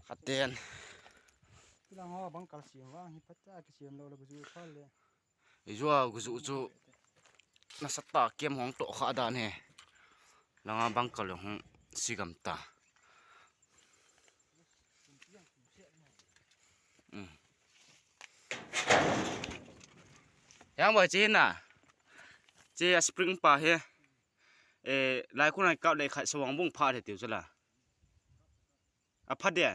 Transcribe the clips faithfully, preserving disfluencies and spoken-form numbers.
Khaten. Tilang ho bang kal siam vang hi phacha kisiam lo lo bu ju phal le. Ijua guju chu nasatah a kem hung toh kha dan hi. Langa bang kal hung sigam ta. Um. Yang boi chi na. Chi a spring pa hi. Eh, lai khun ai kap le khat sawang bung pha de tiu chu la. A pha de.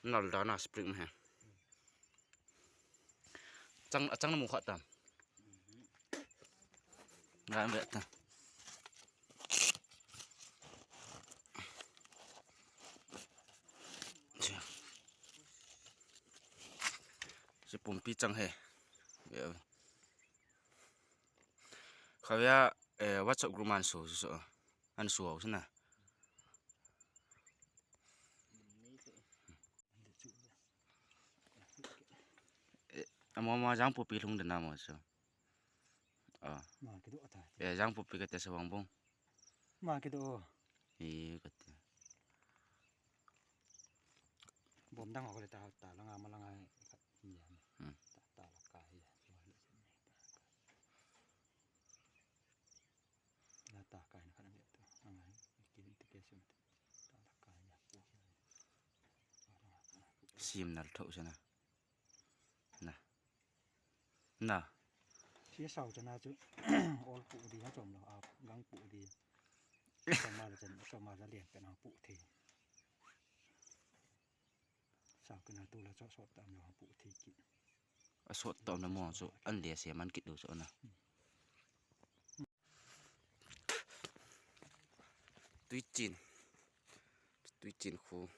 Nal da na spring he. Chang, a chang na mu khat tam. Ngai be ta. Si pumpi chang he. Khavia, eh, WhatsApp group man su su. An su hau sina. Eh, amo ma jang pupi lhung dena mo so. Ah. Ma kidu ata. Eh, jang pupi kate sawang bung. Ma kidu. Eh, kate. Bom dang ko le ta ta langa ma langa. Hmm. Ta ta la ka hi. Sim nal tho sana. Na. Na. Si sau chana chu ol pu di ha chom lo a gang pu di. Sama la chan sama la lian pe na pu the. Sau kena tu la cho sot tam lo pu the ki. A sot tau na mo chu an le se man kit do chu na. Tui chin. Tui chin khu.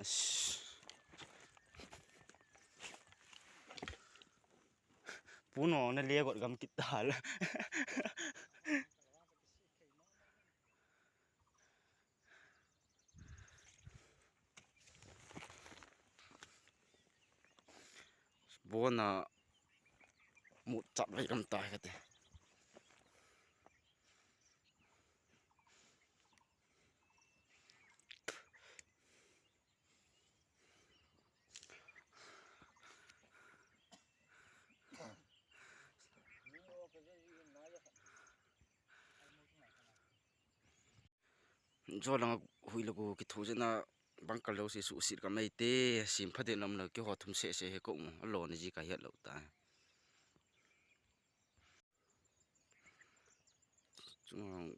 As. Puno na le got gam kit ta la. Bona mut chap lai ram ta kate. Jolang hui lagu kithu jena bangkal lo si su sit ka mai te sim pha de nam lo ki ho thum se se he ko mu alo ni ji ka hiat lo ta. Chung